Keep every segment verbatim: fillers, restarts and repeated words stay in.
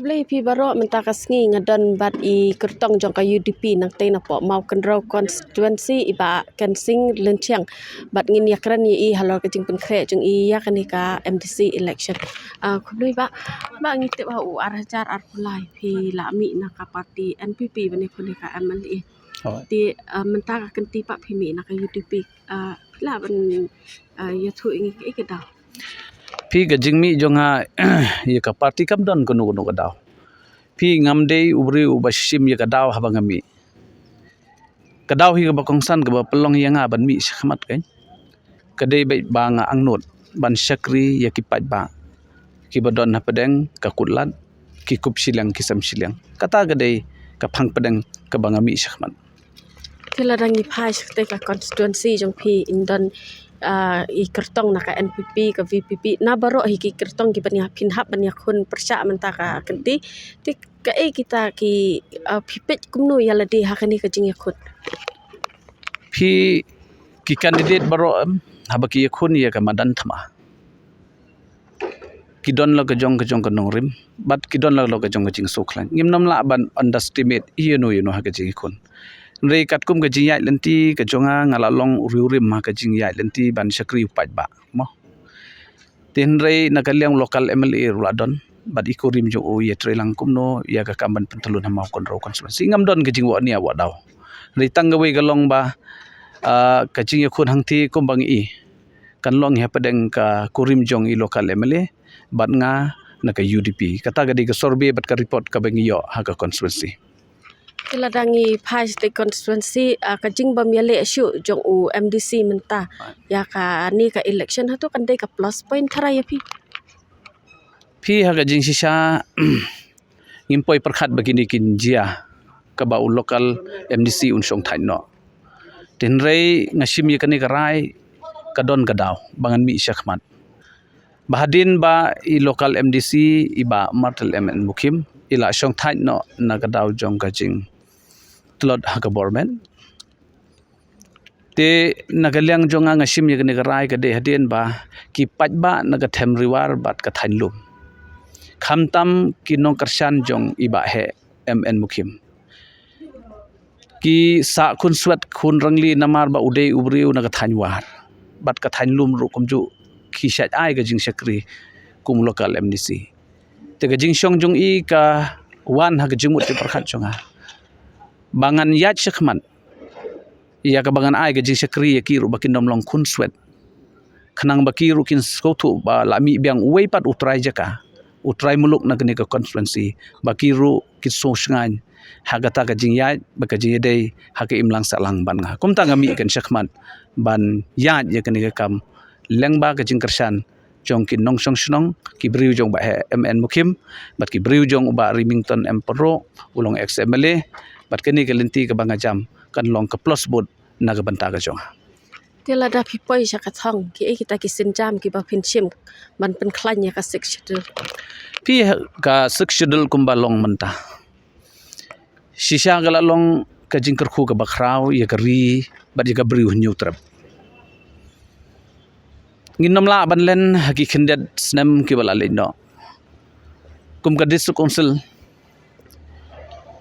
Khublei phi baroh, mynta ka sngi nga don bad i kyrtong jong ka U D P nangtei na poh Mawkynrew constituency, i Bah Kensing Lynchiang, bad ngin ïakren ïa i halor ka jingpynkhreh jong i ïa kane ka M D C election. Ah, khublei Bah. Bah, ngi tip ha u ar hajar arphew lai phi la mih na ka party N P P ban ïakhun ïa ka M L A. Oh. Te, ah, mynta ka kynti pat phi mih na ka U D P, ah, phi lah ban, ah, ïathuh ïa ngi kaei ka daw? Phi, ka jingmih jong nga ïa ka party kam don kano kano ka daw. Phi, ngam dei u briew uba shim ïa ka daw haba nga mih. Ka daw hi kaba kongsan kaba pynlong ïa nga ban mih shakhmat, kan. Ka dei beit ba nga angnud ban shakri ïa ki paidbah kiba don hapdeng ka kutlad, ki kup shiliang ki sem shiliang. Kata ka dei ka phang pdeng kaba nga mih shakhmat. Te lada ngi phai sha katei ka constituency jong phi, in don, ah, i kyrtong na ka N P P, ka V P P, na baroh hi ki kyrtong kiba phin hap ban ïakhun pyrshah mynta ka kynti. Te kaei kita ki, ah, phi peit kumno ïa lade ha kane ka jingïakhun? Phi, ki candidate baroh, em, haba ki ïakhun ïa ka madan thma, ki don la ka jong ka jong ka nongrim bad ki don la ka jong ka jingsngewkhlaiñ. Ngim nym lah ban underestimate ïa no ïa no ha ka jingïakhun. Hynrei katkum ka jingïaid lynti ka jong nga, nga la long u riewrim ha ka jingïaid lynti ban shakri u paidbah, mo. Te hynrei na ka liang u local M L A ruh la don bad i kurim jong u ïatreilang kumno ïa ka kam ban pyntylun ha Mawkynrew constituency. Ngam don ka jingwad nia wad daw. Hynrei tang kawei ka long ba, ah, ka jingïakhun hangtei kumba ngi i kan long hapdeng ka kurim jong i local M L A bad nga na ka U D P. Kata ka dei ka survey bad ka report kaba ngi ïoh ha ka constituency. Te lada ngi phai sha katei constituency, ah, ka jingbym ïaleh shuh jong u M D C mynta ïa kane ka election, hato kan dei ka plus point tharai ïa phi? Phi, ha ka jingshisha, ngim poi pyrkhat ba kine kin jia kaba u local M D C un shong thait noh. Te hynrei nga shim ïa kane ka rai, ka don ka daw ba ngan mih shakhmat. Ba hadien ba i local M D C, i Bah Martel M N Mukhim, i la shong thait noh na ka daw jong ka jingtlot ha ka government. Te na ka liang jong nga, nga shim ïa kane ka rai ka dei hadien ba ki paidbah na ka Them Riwar bad ka Thaiñ Lum, khamtam ki nongkyrshan jong i Bah Heh M N Mukhim, ki sah khunswet khun rangli namar ba u dei u briew na ka Thaiñ War bad ka Thaiñ Lum ruh kumjuh, ki shait ai ka jingshakri kum local M D C. Te ka jingshong jong i ka wan ha ka jingmut jingpyrkhat jong nga ba ngan ïaid shakhmat ïa kaba ngan ai ka jingshakri ïa ki ruh ba kin nym long khunswet, khnang ba ki ruh kin sngewthuh ba la mih biang uwei pat u trai jaka, u trai muluk na kane ka constituency, ba ki ruh kin sngewshngaiñ ha kata ka jingïaid bad ka jingïadei ha ka imlang sahlang bad nga. Kumta nga mih kan shakhmat ban ïaid ïa kane ka kam lyngba ka jingkyrshan jong ki nongshong shnong, ki briew jong Bah Heh M N Mukhim bad ki briew jong u Bah Remington M Pynroh, u long ex M L A, bad kane ka lynti kaba nga jam kan long ka plus vote na ka bynta ka jong nga. Te lada phi poi sha ka thong, kiei kita ki sienjam kiba phin shim ban pynkhlaiñ ïa ka Sixth Schedule? Phi, ka Sixth Schedule kumba long mynta, shisha ka la long ka jingkyrkhu kaba khraw ïa ka ri bad ïa ka briew Hynñiewtrep. Ngin nym lah ban len ha ki khyndiat snem kiba la leit noh. Kum ka District Council,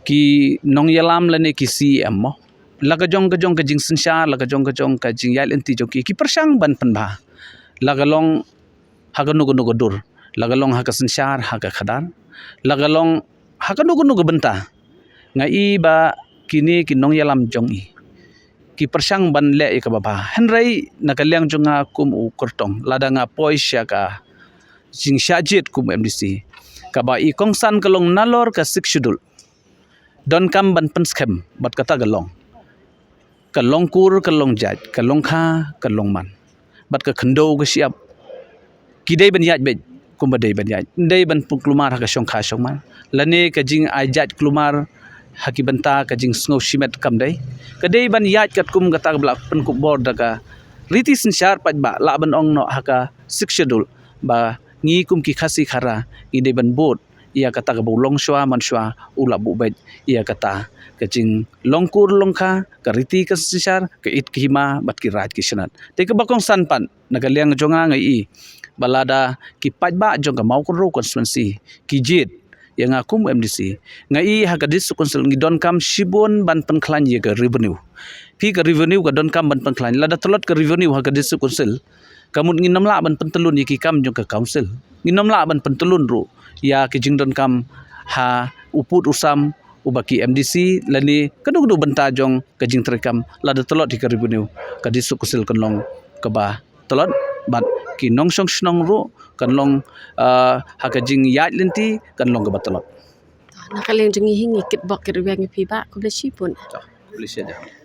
ki nongïalam lane ki C E M, mo, la ka jong ka jong ka jingsynshar, la ka jong ka jong ka jingïaid lynti jong ki, ki pyrshang ban pynbha, la ka long ha kano kano ka dur, la ka long ha ka synshar, ha ka khadar, la ka long ha kano kano ka bynta. Nga i ba kine ki nongïalam jong i ki pyrshang ban leh ïa kaba bha. Hynrei na ka liang jong nga kum u kyrtong, lada nga poi sha ka jingshah jied kum M D C, kaba i kongsan ka long nalor ka Sixth Schedule, donkam ban pynskhem bad kata ka long ka long kur, ka long jait, ka long kha, ka long man, bad ka khyndew ka shyiap, ki dei ban ïaid beit kumba dei ban ïaid. Ym dei ban pynkulmar ha ka shongkha shongman lane ka jingai jait kulmar ha ki bynta ka jingsngew shimet, kam dei. Ka dei ban ïaid katkum kata kaba la pynkup bor da ka riti synshar paidbah, lah ban ong noh ha ka Sixth Schedule ba ngi kum ki Khasi Khara ngi dei ban bud ïa kata kaba u longshuwa manshuwa u la buh beit, ïa kata ka jinglong kur long kha, ka riti ka synshar, ka it ka hima bad ki raid ki shnat. Te kaba kongsan pat na ka liang jong nga, nga i ba lada ki paidbah jong ka Mawkynrew constituency ki jied, ïa nga kum MDC, nga i ha ka District Council ngi donkam shibun ban pynkhlaiñ ïa ka revenue. Phi, ka revenue ka donkam ban pynkhlaiñ. Lada tlot ka revenue ha ka District Council, ka mut ngin ym lah ban pyntyllun ïa ki kam jong ka Council. Ngin ym lah ban pyntyllun ruh ïa ki jingdonkam ha u pud u sam uba ki MDC lane kano kano bynta jong ka jingtrei kam. Lada tlot ïa ka revenue, ka District Council kan long kaba tlot, bad ki nongshong shnong ruh kan long, ah, ha ka jingïaid lynti kan long kaba tlot. Na ka liang jong ngi hi ngi kitbok kitrwiang ïa phi Bah, khublei shibun. Khublei shibun.